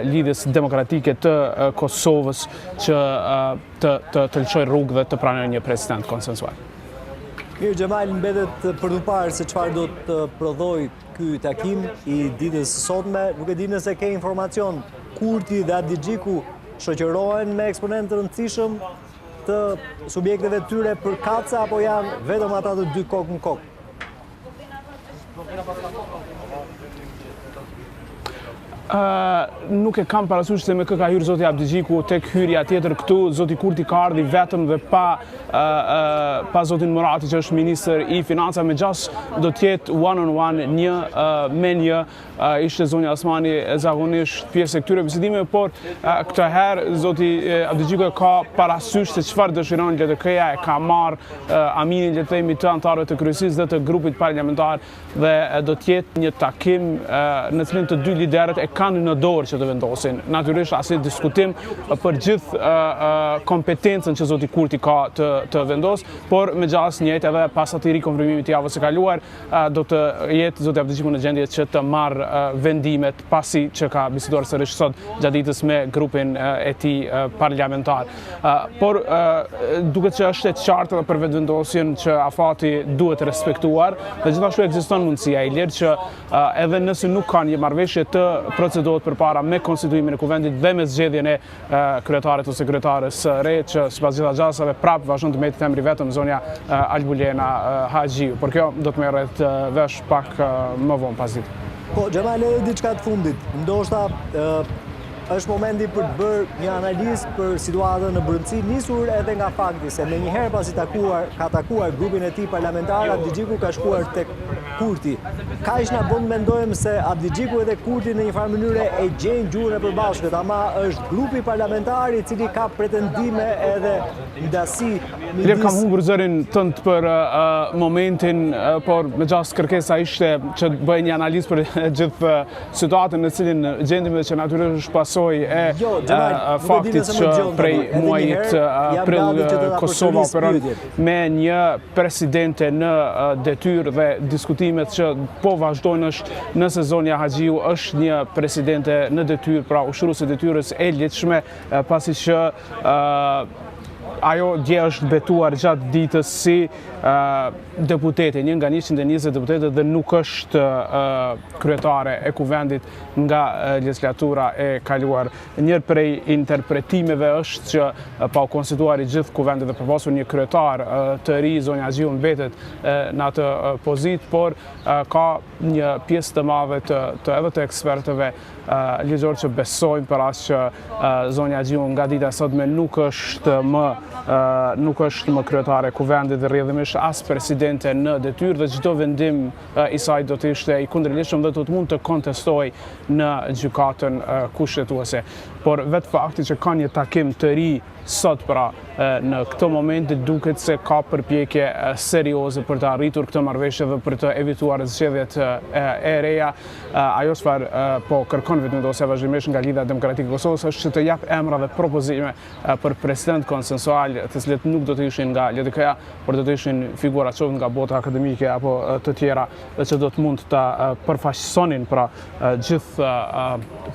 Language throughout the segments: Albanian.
Lidhjes Demokratike të Kosovës që të të të lëshojë rrugë dhe të pranojë një president konsensual. Mirë, Xhemal, mbetet për t'u parë se çfarë do të prodhojë ky takim i ditës së sotme. Nuk e di nëse ke informacion, Kurti dhe Abdixhiku shoqërohen me eksponentë të rëndësishëm të subjekteve të tyre përkatëse apo janë vetëm ata të dy kokë në kokë? Nuk e kam parasysh se me kë ka hyrë zoti Abdixhiku tek hyrja tjetër këtu, zoti Kurti ka ardhur vetëm dhe pa pa zotin Murati që është ministër i financave, me gjasë do të jetë one on one, një me një, ishte zonja Osmani zakonisht pjesë e këtyre bisedimeve, por këtë herë zoti Abdixhiku e ka parasysh se çfarë dëshiron LDK-ja, e ka marrë aminin le të themi të anëtarëve të kryesisë dhe të grupit parlamentar dhe do të jetë një takim në cilin të dy liderët e kanë në dorë që të vendosin. Natyrisht asnjë diskutim për gjithë kompetencën që zoti Kurti ka të të vendosë, por me gjasë njëjtë edhe pas atij rikonfirmimit të javës së kaluar, do të jetë zoti Abdixhiku në gjendje që të marrë vendimet pasi që ka biseduar sërish sot gjatë ditës me grupin e tij parlamentar. Por duket që është e qartë edhe për Vetëvendosjen që afati duhet respektuar dhe gjithashtu ekziston mundësia Ilir që edhe nëse nuk ka një marrëveshje të procedohet përpara me konstituimin e kuvendit dhe me zgjedhjen e kryetarit ose kryetares së re që sipas gjitha gjasave prapë vazhdon të mbetet emri vetëm zonja Albulena Haxhiu. Por kjo do të merret vesh pak më vonë pasdite. Po, Xhemal edhe diçka të fundit. Ndoshta është momenti për të bërë një analizë për situatën në brendësi, nisur edhe nga fakti se menjëherë pasi takuar, ka takuar grupin e tij parlamentar, Abdixhiku ka shkuar tek Kurti. Kaq na bën të mendojmë se Abdixhiku edhe Kurti në një farë mënyre e gjejnë gjuhën e përbashkët, ama është grupi parlamentar i cili ka pretendime edhe ndasi midis... Ilir, kam humbur zërin tënd për momentin, por me gjasë kërkesa ishte që të bëj një analizë për gjithë situatën në cilin gjendemi dhe që natyrisht është pasojë e jo, faktit që prej muajit prill Kosova operon me një presidente në detyrë dhe diskutimet që po vazhdojnë është nëse zonja Haxhiu është një presidente në detyrë, pra ushtruese e detyrës e ligjshme, pasi që ajo dje është betuar gjatë ditës si deputete, një nga 120 deputetët dhe nuk është kryetare e kuvendit nga legjislatura e kaluar. Një prej interpretimeve është që pa u konstituar i gjithë kuvendi dhe pa pasur një kryetar të ri, zonja Haxhiu mbetet në atë pozitë, por ka një pjesë të madhe të, të edhe të ekspertëve ligjorë që besojnë pra që zonja Haxhiu nga dita e sotme nuk është më nuk është më kryetare e kuvendit dhe rrjedhimisht as presidente në detyrë dhe çdo vendim i saj do të ishte i kundërligjshëm dhe do të mund të kontestohej në gjykatën kushtetuese. Por vetë fakti që ka një takim të ri sot pra në këto momente duket se ka përpjekje serioze për të arritur këtë marrëveshje dhe për të evituar zgjedhjet e reja. Ajo çfarë po kërkon Vetëvendosja vazhdimisht nga Lidhja Demokratike e Kosovës është që të jap emra dhe propozime për president konsensual, të cilët nuk do të ishin nga LDK-ja, por do të ishin figura qoftë nga bota akademike apo të tjera dhe që do të mund të përfaqësonin pra gjithë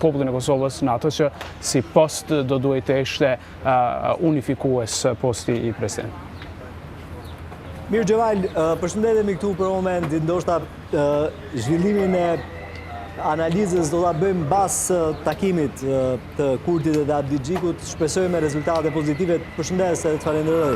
popullin e Kosovës në atë që si post do duhej të ishte unifikues posti i presidentit. Mirë Xhemal, përshëndetemi këtu për momentin, ndoshta zhvillimin e analizës do ta bëjmë mbas takimit të Kurtit dhe Abdixhikut, shpresojmë me rezultate pozitive. Përshëndes edhe të falenderoj.